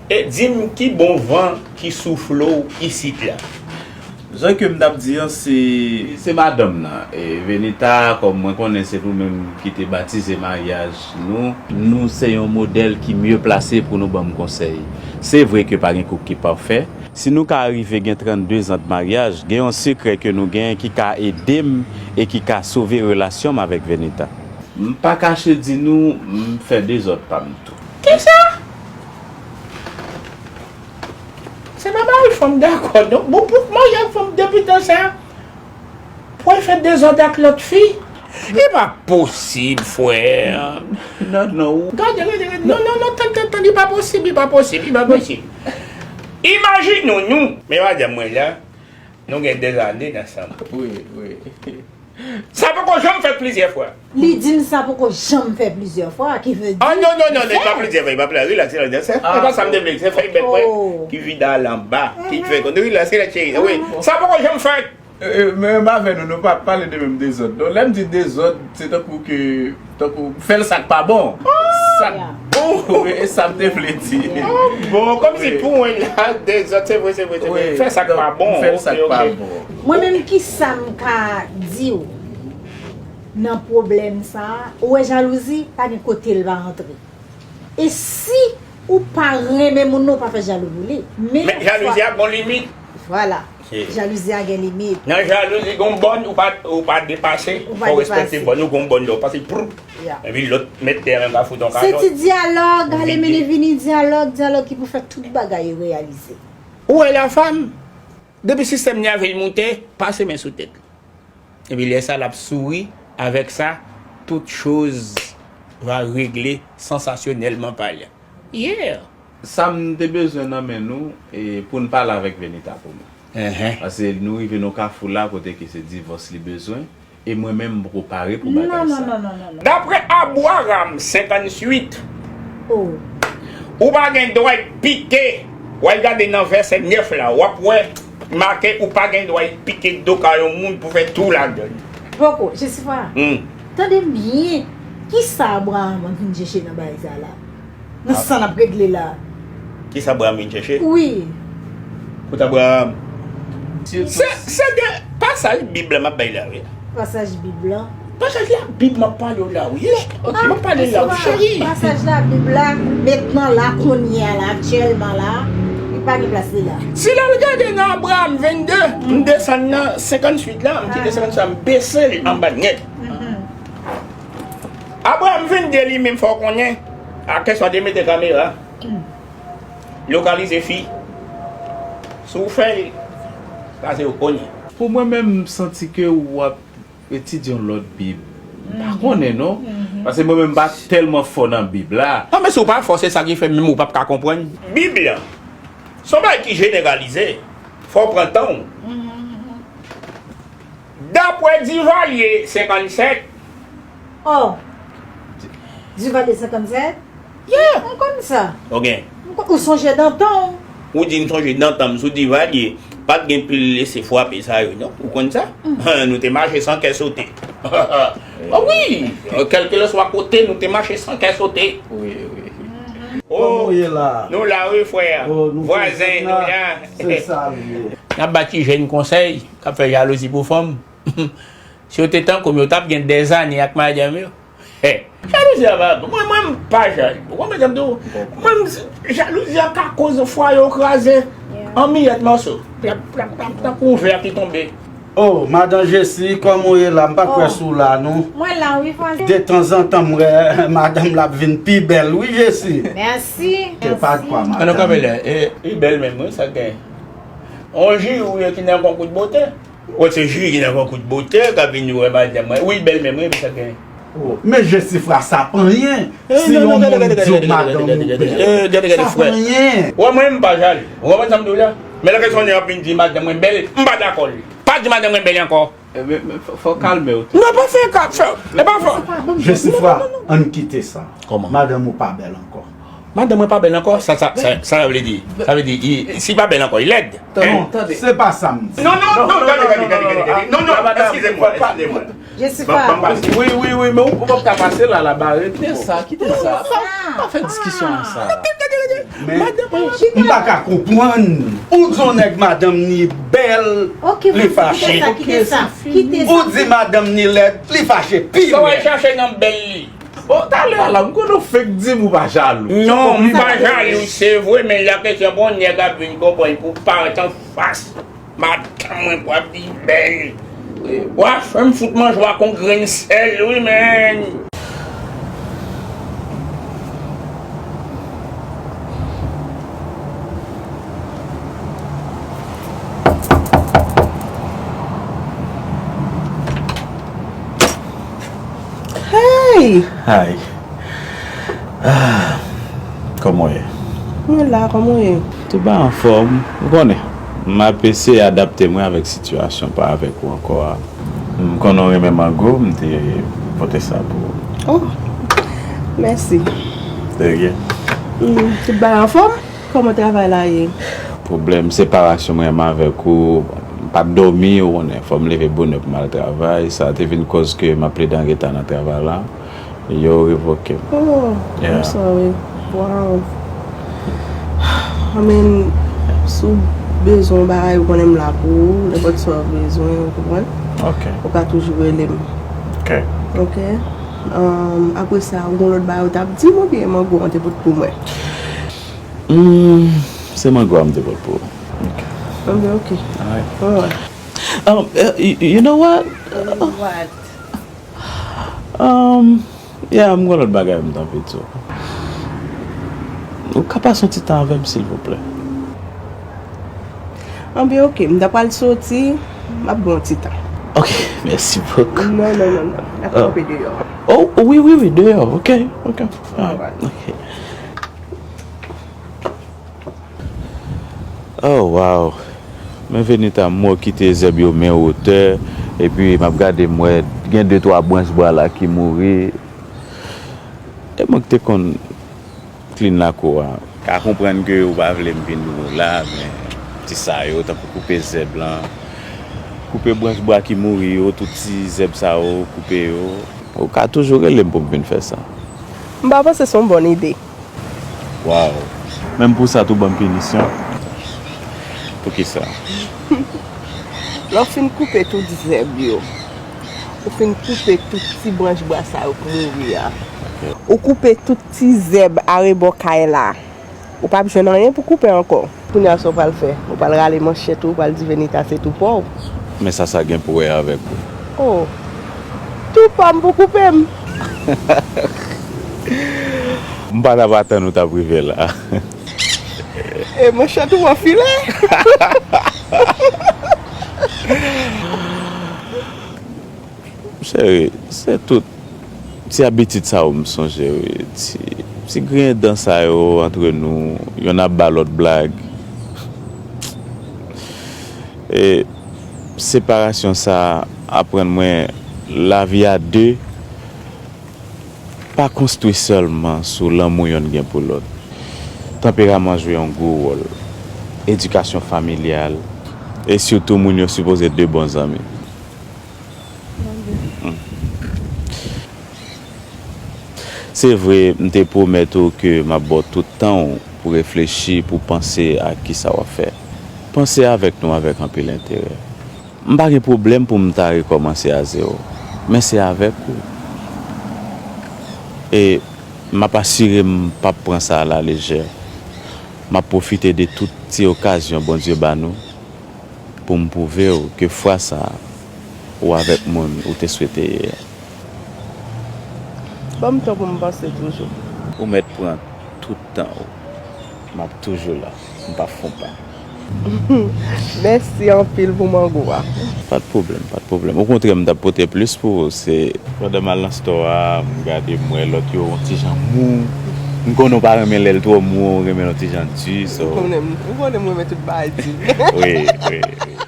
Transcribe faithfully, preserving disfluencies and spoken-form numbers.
E di m ki bon van ki soufle w isit la? Jan ke m t ap di an, se, se madanm nan. E Venita, kòm mwen konnen se nou menm ki te batize maryaj nou, nou se yon modèl ki mye plase pou nou ban m konsèy. Se vre ke pa gen koup ki pafè. Si nou ka rive gen trannde zan de maryaj, gen yon sekrè ke nou gen ki ka ede m e ki ka sove relasyon m avèk Venita. M pa kache di nou, m fè dezòd pa m tou. Kisa? Se pa mari fanm dakò, non. Bon, pou mari ak fanm depi tan sa, pou al fè dezòd ak lòt fi? E pa posib, frè. Non, non. Gade, gade, gade. Non, non, non, tann, tann, tann, li pa posib, li pa posib, li pa posib. Imajine w, nou, men madanm mwen la, nou gen dèzane ansanm. Wi, wi. Sa poko janm fèt plizyè fwa. Li di m sa poko janm fè plizyè fwa, ki vle di... Ah, non, non, non, non, li pa plizyè fwa, li pa plizyè, relax, relax, se, se pa sa m te vle, se fèy bèt mwen ki vide al anba, ki fè konn, relax, relax, cheri, wi, sa poko janm fèt. E, e, menm avè nou, nou pa pale de menm dezòd. Donk, lè m di dezòd, se tankou ke, tankou, fè l sa k pa bon. Sa k bon, e sa m te vle di. Oh, bon, kòmsi pou mwen la, dezòd, se vre, se vre, se vre. Fè sa k pa bon, fè l sa k pa bon. Mwen menm, kisa m ka di w nan pwoblèm sa a? Ou wè, jalouzi, pa gen kote l pa rantre. E si ou pa renmen moun nan, ou pa fè jalou pou li. Men, men jalouzi a gon limit. Vwala. Jalouzi a gen limit. Nan jalouzi, gon bòn ou pa, ou pa depase. Ou pa depase. Fò w respekte bòn ou, gon bòn lè w pase, proup. Epi lòt mèt tè a menm ka fout yon kalòt. Se ti dyalòg, ale mennen vini, dyalòg, dyalòg ki pou fè tout bagay yo reyalize. Ou wè la fanm, depi sistèm nève l moute, pase men sou tèt li. Epi lè sa l ap souri, avèk sa, toute chose va régler sensationnellement parlant. Yeah! Sa m te bezwen nan men nou, e, pou n pale avèk Venita pou mwen. Paske nou rive nan kafou la kote ke se divòs li bezwen, e mwen menm m poko pare pou bagay sa. Non, non, non, non, non, non. Daprè Abraham senkantuit, ou pa gen dwa pike, w al gade nan vèsè nèf la, w ap wè make ou pa gen dwa pike do ka yon moun pou fè tou ladann. Poko, Jesifra, tande m byen, kisa Abraham vin chèche nan bagay sa la? Nan sa n ap regle la. Kisa Abraham vin chèche? Wi. Kote Abraham? Se, se de pasaj Bib la m ap bay la, wi. Pasaj Bib la? Pasaj la Bib m ap pale w la, wi. M ap pale la, wi, cheri. Pasaj la Bib la, mentnan la, kounye a la, aktyèlman la, li pa gen plas li la. Si l al gade nan Abraham vennde, m desann nan senkantuit la, m kite senkantuit la, m bese l anba nèt. Abraham vennde li menm fè w konnen, a kesyon de mete kamera, lokalize fi. Si w fè l, sa se w konnen. Pou mwen menm, m santi ke w ap etidye yon lòt Bib. M pa konnen non. Paske mwen menm m pa tèlman fò nan Bib la. Non, men si w pa fò, se sa ki fè menm ou p ap ka konprann. Bib la, se yon bagay ki jeneralize. Fò w pran tan w. Daprè Divalye senkannsèt. Oh! Divalye senkannsèt? Yeah! M konn sa. Ok. M konn, ou sonje dan tan w. Ou di m sonje dan tan m sou Divalye. Pa t gen pil lese frape sa yo, non. Ou konn sa? Nou te mache san kè sote. Oh wi! Kèlkelanswa kote, nou te mache san kè sote. Wi, wi. Oh, nou la, wi, frè. Vwazen, nou la. Se sa l ye. N ap ba ti jèn konsèy k ap fè jalouzi pou fanm. Si yo te tankou m, yo t ap gen dèzane ak madanm yo. Jalouzi a pa bon. Mwen, mwen, m pa jalou. Ou konprann sa m di w? Mwen, m, jalouzi a ka koz fwaye w kraze an miyèt mòso. Plap, plap, plap, tankou yon vè ki tonbe. Oh, madan Jesi, kòman w ye la? M pa t wè si w la, non. Mwen la, wi, vwazen. Detanzantan, m wè madanm la ap vin pi bèl, wi, Jesi. Mèsi, mèsi. Se pa t kwa, madanm. An nou kanpe la, e, li bèl menm, wi, sa k genyen. On jiri ou ye ki nan konkou de bote. Ou wè se jiri ki nan konkou de bote, k ap vin wè madanm mwen. Wi, bèl menm, wi, epi sa k genyen. Oh, men Jesifra, sa pa anyen. Si yon moun di w madanm ou bèl, sa pa anyen. Ou wè mwen, m pa jalou. Ou konprann sa m di w la? Men lè kesyon ap vin di madanm mwen bèl, m pa dakò li. Pa di madanm mwen bèl ankò. E, men, men, fò, fò w kalme w tou. Non, pa fè ka, fè, e pa fò. Jesifra, ann kite sa. Kòman? Madanm ou pa bèl ankò. Madanm mwen pa bèl ankò? Sa, sa, sa, sa vle di? Sa vle di, i, si pa bèl ankò, i lèd? Non, tande. Se pa sa m di. Non, non, non, tande, tande, tande, tande. Non, non, eskize mwen, eskize mwen. Jessica. Wi, wi, wi, men ou p ap ka pase la, la bare. Kite sa, kite sa. Pa, pa fè diskisyon ak sa. Men, m pa ka konprann. Ou di yon nèg madanm ni bèl, li fache. Kite sa, kite sa, kite sa. Ou di madanm ni lèd, li fache. Pi lwen. Sa w al chache nan bèl li? Bon, talè a la, m konnen w fake di m ou pa jalou. Non, m pa jalou, se vre, men la kesyon bon nèg ap vin konprann pou parèt anfas. Madanm mwen pou ap di bèl. W ap fè m fout manje w ak yon grenn sèl, wi, men. Hey! Hi. Ah, kòman w ye? Mwen la, kòman w ye? Tout bagay anfòm. Ou konnen, m ap eseye adapte mwen avèk sitiyasyon pa avèk ou ankò a. M konnen w renmen mango, m te pote sa pou ou. Oh, mèsi. De rien. Hmm, tout bagay anfòm? Kòman travay la ye? Pwoblèm separasyon mwen menm avèk ou, m pa t dòmi, ou konnen, fò m leve bonè pou m al travay. Sa te vin kòz ke m ap plede an reta nan travay la. Yo revoke m. Oh, I'm sorry. Wow. I mean, si w bezwen yon bagay, ou konnen m la pou ou. Nenpòt sa w bezwen, ou konprann? Ok. Ou ka toujou rele m. Ok. Ok? Um, apre sa, ou gon lòt bagay ou t ap di m oubyen mango an te pot pou mwen? Hmm, se mango a m te pot pou ou. Ok. Anben, ok. Alright. Alright. Um, uh, you, you know what? What? Um, yeah, m gon lòt bagay m t anvi di w. Ou ka pase yon ti tan avè m, silvouplè? Anben, ok, m ta pral soti, m ap gen yon ti tan. Ok, mèsi bokou. Non, non, non, non. N ap kanpe deyò. Oh, wi, wi, wi, deyò. Ok, ok. Alright. Ok. Oh, wow. Men Venita, m wè w kite zèb yo men wotè, epi m ap gade, m wè gen de twa branch bwa la ki mouri. E mwen ki te konn clean lakou a. Ka konprann ke ou pa vle m vin ou la, men ti sa yo, tankou koupe zèb lan, koupe branch bwa ki mouri yo, tout ti zèb sa yo, koupe yo. Ou ka toujou rele m pou m vin fè sa. M pa panse se yon bòn ide. Wow. Menm pou sa tou ban m pinisyon? Poukisa? Lè w fin koupe tout zèb yo, ou fin koupe tout ti branch bwa sa yo k mouri a, ou koupe tout ti zèb arebò kay la, ou p ap jwenn anyen pou koupe ankò. Kounye a sa w pral fè? Ou pral rale manchèt ou, ou pral di Venita se tou pa w? Men sa sa gen pou wè avèk ou? Oh, tou pa m pou koupe m. M pa t ap atann ou t ap rive la. E manchèt ou an filè? Cheri, se tout ti abitid sa yo m sonje, wi. Ti, ti griyen dan sa yo antre nou, yonn ap ba lòt blag. E separasyon sa a aprann mwen lavi a de pa konstwi sèlman sou lanmou yonn gen pou lòt. Tanperaman jwe yon gwo wòl. Edikasyon familyal, e sitou moun yo sipoze de bon zanmi. Se vre, m te pwomèt ou ke m ap ba w tout tan w pou reflechi, pou panse a kisa w ap fè. Panse avèk nou avèk anpil enterè. M pa gen pwoblèm pou m ta rekòmanse a zewo, men se avèk ou. E m ap asire m p ap pran sa alalejè. M ap pwofite de tout ti okazyon Bondye ba nou pou m pwouve w ke fwa sa a, ou avèk moun ou te swete ye a. Ban m tan pou m panse toujou. Ou mèt pran tout tan ou. M ap toujou la. M p ap fon pa. Mèsi anpil pou mango a. Pa t pwoblèm, pa t pwoblèm. Okontrè, m t ap pote plis pou ou. Se pandan m al nan store a, m gade, m wè lòt yo yon ti jan mou. M konnen w pa renmen lè l twò mou, w renmen l yon ti jan di, so. Ou konnen m, ou konnen m renmen tout bagay di. Wi, wi.